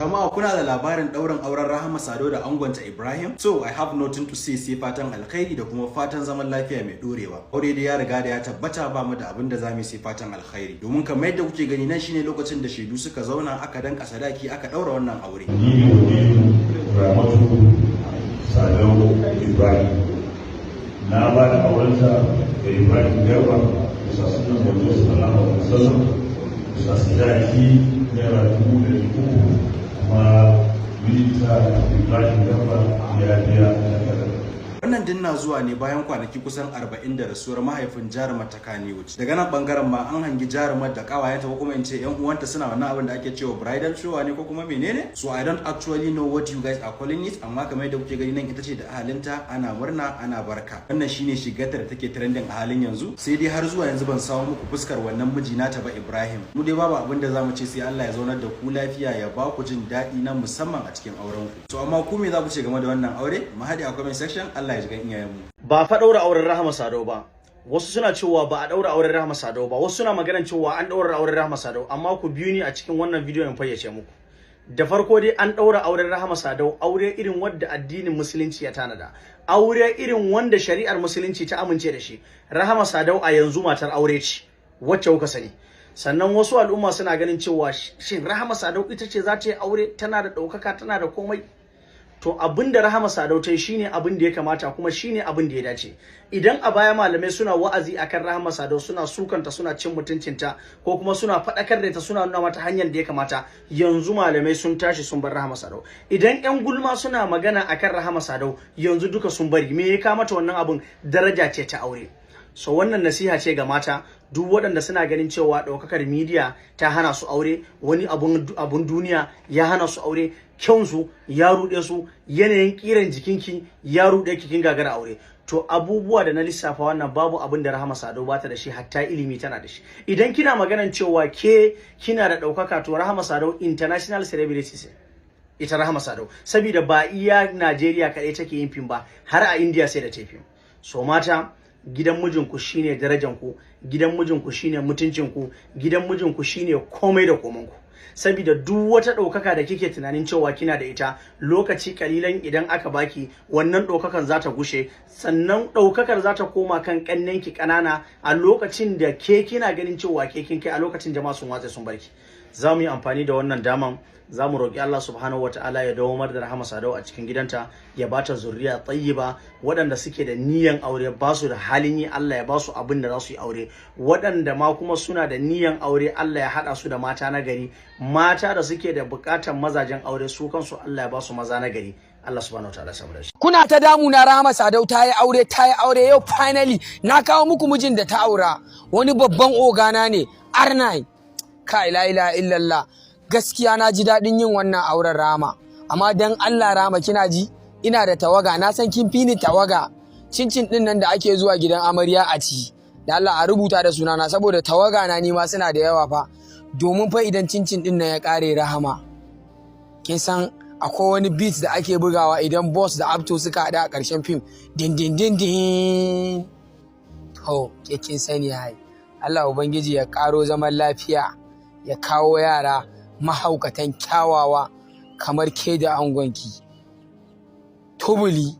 Jama'a, kuna da labarin ɗaurin auren Rahama Sadau da angonta Ibrahim? So I have nothing to say sai fatan alkhairi da kuma fatan zaman lafiya mai dorewa. Aure dai ya riga da ya tabbata, ba mu da abin da zamu yi sai fatan alkhairi. Domin kamar yadda kuke gani nan, shine lokacin da shaidu suka zauna, aka danka sadaki, aka ɗaura wannan aure. Ni ne wakilin Ramatu Sadau Ibrahim. Na ba da aurenta da Ibrahim Garba bisa sunan Manzo sallallahu alaihi wasallam, bisa sadaki ₦300,000, kuma mijinta Ibrahim Garba ya biya na kadar. Wannan din na zuwa ne bayan kwanaki kusan 40 da rasuwar mahaifin jarumar ta Kannywood. Daga nan bangaren ma an hangi jarumar da kawayenta, ko kuma in ce yan uwanta, suna wannan abin da ake cewa bridal shower ne ko kuma menene. So I don't actually know what you guys are calling it, amma kamar yadda kuke gani nan, ita ce da ahalinta, ana murna, ana barka. Wannan shine shigarta da take trending a halin yanzu. Sai dai har zuwa yanzu ban samu muku fuskar wannan miji nata ba, Ibrahim. Mu dai babu abin da zamu ce sai Allah ya zaunar da ku lafiya, ya ba ku jin daɗi na musamman a cikin auren ku. So amma ku me za ku ce game da wannan aure? Mu haɗe a comment section. Allah ya ji kan iyayenmu. Ba fa ɗaura auren Rahama Sadau ba. Wasu suna cewa ba a ɗaura auren Rahama Sadau ba, wasu suna maganan cewa an ɗaura auren Rahama Sadau, amma ku biyu ni a cikin wannan bidiyon in fayyace muku. Da farko dai, an ɗaura auren Rahama Sadau, aure irin wadda addinin Musulunci ya tanada, aure irin wanda shari'ar Musulunci ta amince da shi. Rahama Sadau a yanzu matar aure ce wacce kuka sani. Sannan wasu al'umma suna ganin cewa, shin Rahama Sadau ita ce za ta yi aure? Tana da ɗaukaka, tana da komai. To, abin da Rahama Sadau ta yi shine abin da ya kamata kuma shine abin da ya dace. Idan a baya malamai suna wa'azi akan Rahama Sadau, suna sukanta, suna cin mutuncinta, ko kuma suna faɗakar da ita, suna nuna mata hanyar da ya kamata, yanzu malamai sun tashi sun bar Rahama Sadau. Idan yan gulma suna magana akan Rahama Sadau, yanzu duka sun bari. Me ya kamata? Wannan abin daraja ce ta aure. So wannan nasiha ce ga mata duk waɗanda suna ganin cewa ɗaukakar media ta hana su aure, wani abun duniya ya hana su aure, kyansu ya ruɗe su, yanayin ƙiran jikinki ya ruɗe ki, kin gagara aure. To, abubuwa da na lissafa wannan, babu abin da Rahama Sadau bata da shi, hatta ilimi tana da shi. Idan kina maganan cewa ke kina da ɗaukaka, to Rahama Sadau international celebrity ce ita Rahama Sadau, saboda ba iya Najeriya kaɗai take yin fim ba, har a India sai da ta fim. So mata, gidan mijinku shine darajanku, gidan mijinku shine mutuncinku, gidan mijinku shine komai da komanku. Saboda duk wata ɗaukaka da kike tunanin cewa kina da ita, lokaci kalilan idan aka baki wannan ɗaukakan za ta gushe, sannan ɗaukakar za ta koma kan ƙannenki ƙanana. A lokacin da ke kina ganin cewa ke kin kai, a lokacin jama'a sun watse sun barki. Za mu yi amfani da wannan daman, za mu roƙi Allah subhanahu wataala ya dawamar da Rahama Sadau a cikin gidanta, ya bata zuriya tayyiba. Waɗanda suke da niyan aure ba su da halin yi, Allah ya ba su abin da za su yi aure. Waɗanda ma kuma suna da niyan aure, Allah ya haɗa su da mata na gari. Mata da suke da buƙatar mazajen aure, su kansu Allah ya ba su maza na gari. Allah subhanahu wataala saboda shi. Kuna ta damu na, Rahama Sadau ta yi aure, ta yi aure. Yau finally na kawo muku mijin da ta aura. Wani babban ogana ne, R9. Kai, la ilaha illallah. Gaskiya na ji daɗin yin wannan auren, Rahama. Amma dan Allah Rahama, kina ji, ina da tawaga, na san kin fi ni tawaga. Cincin din nan da ake zuwa gidan amarya a ci, da Allah a rubuta da sunana, saboda tawaga na nima suna da yawa fa. Domin fa idan cincin din nan ya kare, Rahama, kin san akwai wani beat da ake bugawa idan boss da Abto suka haɗu a ƙarshen fim, din din din din. To, ke kin sani hai. Allah Ubangiji ya ƙaro zaman lafiya, ya kawo yara mahaukatan kyawawa kamar ke da angonki tubuli.